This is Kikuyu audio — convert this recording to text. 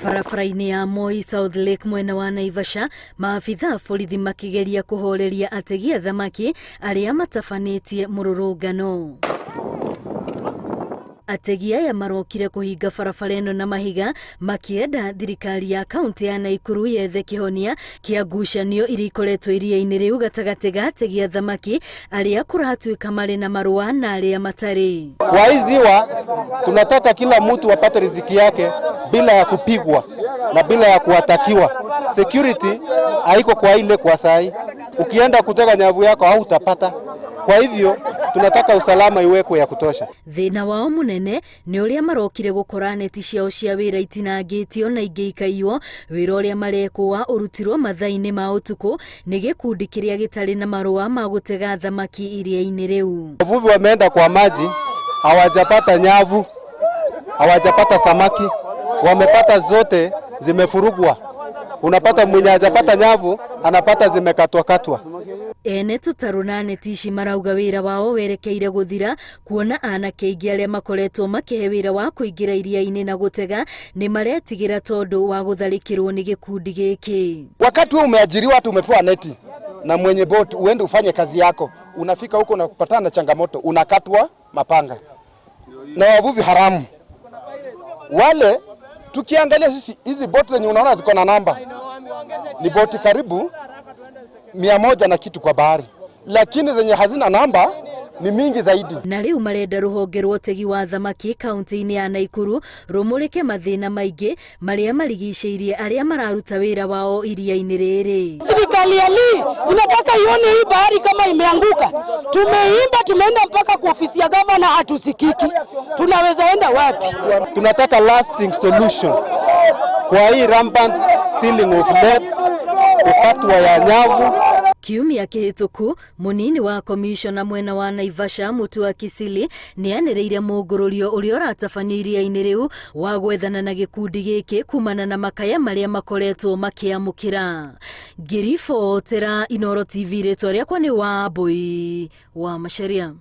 Barabara-inĩ ya Moi South Lake mwena wa Naivasha, maabitha a borithi makĩgeria kũhoreria ategi a thamaki arĩa matabanĩtie mũrũrũngano. Ategi aya marokire kũhinga barabara ĩno na mahiga makĩenda thirikari ya kaunti ya Naikuru yethe kĩhonia kĩa ngucanio iria ikoretwo iria-inĩ rĩu gatagatĩ ga ategi a thamaki arĩa kũratuĩka marĩ na marũa na arĩa matarĩ. Kwa hii ziwa tunataka kila mtu apate riziki yake bila ya kupigwa na bila ya kuatakiwa. Security haiko kwa ile kwa sahi, ukienda kutega nyavu yako hautapata. Kwa hivyo tunataka usalama iwekwe ya kutosha. Thĩna wao mũnene nĩ ũrĩa marokire gũkora neti ciao cia wĩra itinangĩtio na ingĩ ikaiywo. Wĩra ũrĩa marekũa ũrutirwo mathaa-inĩ ma ũtukũ nĩ gĩkundi kĩrĩa gĩtarĩ na marũa ma gũtega thamaki iria-inĩ rĩu. Wavuvi wameenda kwa maji, hawajapata nyavu, hawajapata samaki, wamepata zote zimefurugwa. Unapata mwenye hajapata nyavu anapata zimekatwakatwa. Ene tũtarũ na neti ici marauga wĩra wao werekeire gũthira kuona anake aingĩ arĩa makoretwo makĩhe wĩra wa kũingĩra iria-inĩ na gũtega nĩ maretigĩra tondũ wa gũtharĩkĩrwo nĩ gĩkundi gĩkĩ. Wakati wewe umeajiriwa, hata umepewa neti na mwenye boat, uende ufanye kazi yako, unafika huko na kupatana na changamoto, unakatwa mapanga na wavuvi haramu wale. Tukiangalia sisi hizi boti zenye unaona ziko na namba ni boti karibu 100 na kitu kwa bahari, lakini zenye hazina namba ni mingi zaidi. Na rĩu marenda rũhonge rwa ũtegi wa thamaki kaunti-inĩ ya Naikuru rũmũrĩke mathĩna maingĩ marĩa marigicĩirie arĩa mararuta wĩra wao iria-inĩ rĩrĩ. Serikali ya Lee inataka ione hii bahari kama imeanguka. Tumeimba, tumeenda mpaka kwa ofisi ya gavana, hatusikiki. Tunaweza enda wapi? Tunataka lasting solution kwa hii rampant stealing of nets, kukatwa ya nyavu. Kiumia kĩhĩtũku mũnini wa komishona mwena wa Naivasha Mutua Kisili nĩ anĩrĩire mũngũrũrio ũrĩa ũratabanio iria-inĩ rĩu wa gwethana na gĩkundi gĩkĩ kumana na makaya marĩa makoretwo makĩamũkĩra. Ngĩribotera Inooro TV, rĩtwa rĩakwa nĩ Wambui wa Macharia.